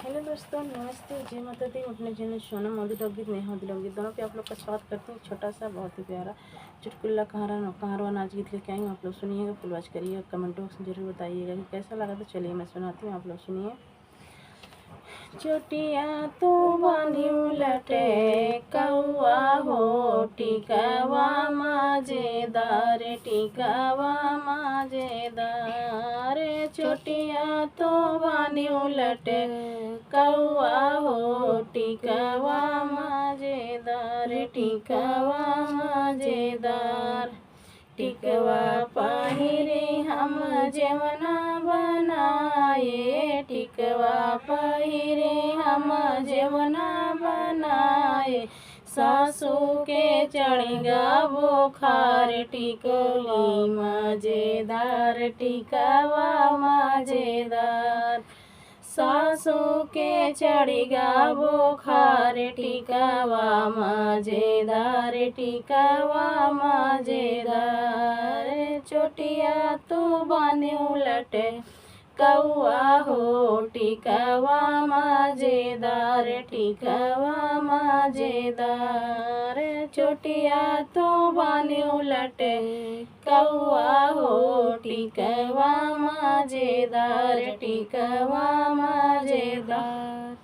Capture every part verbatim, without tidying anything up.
हेलो दोस्तों, नमस्ते, जय माता दी। मैं अपने चैनल सोनम अवधी लोकगीत, नेहा अवधी लोकगीत दोनों पे आप लोग का स्वागत करती हूँ। छोटा सा, बहुत ही प्यारा चुटकुला कहारा-, कहारवा नाच गीत लेके आई हूँ, आप लोग सुनिएगा, फुल वॉच करिएगा, कमेंट बॉक्स में जरूर बताइएगा कि कैसा लगा। तो चलिए मैं सुनाती हूँ, आप लोग सुनिए। चोटिया तू बान्ही उलटे कौआ हो, टिकवा मजेदार, टिकवा मजेदार। चोटिया तू बान्ही उलटे कौआ हो, टिकवा मजेदार, टिकवा मजेदार। टिकवा पहिरे हम जेवना बनाए, टिकवा पहिरे हम जेवना बनाए। सासू के चढ़ गा बुखार, टिकुली मजेदार, टिकवा मजेदार। सासू के चढ़ गा बुखार, टिकवा मजेदार, टिकवा मजेदार। चोटिया तू बान्ही उलटे कौआ हो, टिकवा मजेदार, टिकवा मजेदार। चोटिया तू बान्ही उलटे कौआ हो, टिकवा मजेदार, टिकवा मजेदार।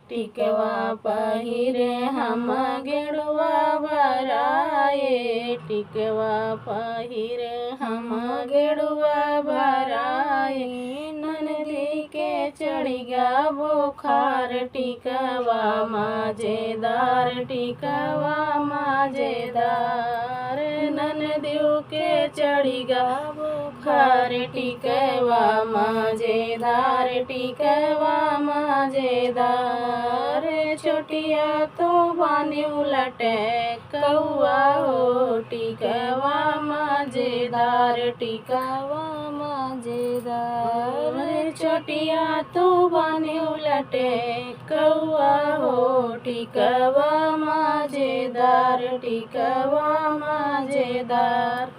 टिकवा पहिरे हम गेड़ुआ भराए, टिकवा पहिरे हम गेड़ुआ भराए। ननदी के चढ़ गा बुखार, टिकवा मजेदार, टिकवा मजेदार। ननदियो के चढ़ गा बुखार, टिकवा मजेदार, टिकवा मजेदार। चोटिया तू बान्ही उलटे कौआ हो, टिकवा मजेदार, टिकवा मजेदार। चोटिया तू बान्ही उलटे कौआ हो, टिकवा मजेदार, टिकवा मजेदार।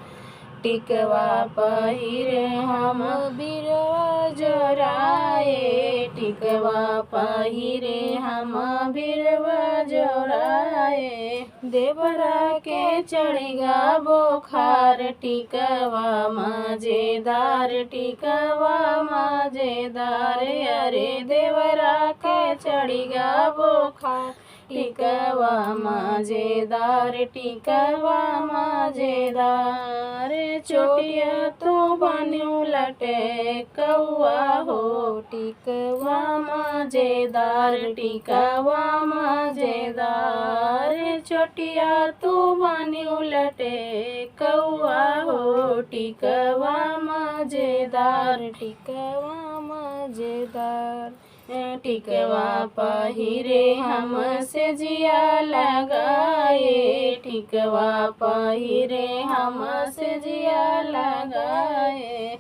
टिकवा पहिरे हम बिरवा जोराए, टिकवा पहिरे हम बिरवा जोराए। देवरा के चढ़ गा बुखार, टिकवा मजेदार, टिकवा मजेदार। अरे देवरा के चढ़ गा बुखार, टिकवा मजेदार, टिकवा मजेदार। चोटिया तू बान्ही उलटे कौआ हो, टिकवा मजेदार, टिकवा मजेदार। चोटिया तू बान्ही उलटे कौआ हो, टिकवा मजेदार, टिकवा मजेदार। टिकवा पहिरे हम सेजिया लगाए, टिकवा पहिरे हम सेजिया लगाए।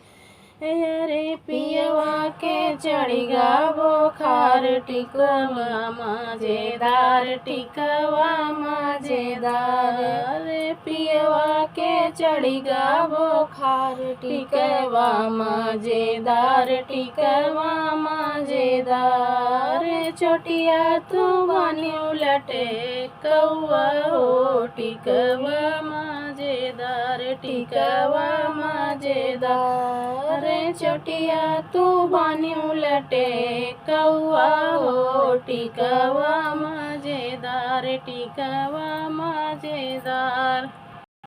अरे पियवा के चढ़ गा बुखार, टिकवा मजेदार, टिकवा मजेदार। अरे पियवा के चढ़ गा बुखार, टिकवा मजेदार, टिकवा मजेदार। चोटिया तू बान्ही उलटे कौआ हो, टिकवा मजेदार, टिकवा मजेदार। चोटिया तू बान्ही उलटे कौआ हो, टिकवा मजेदार, टिकवा मजेदार।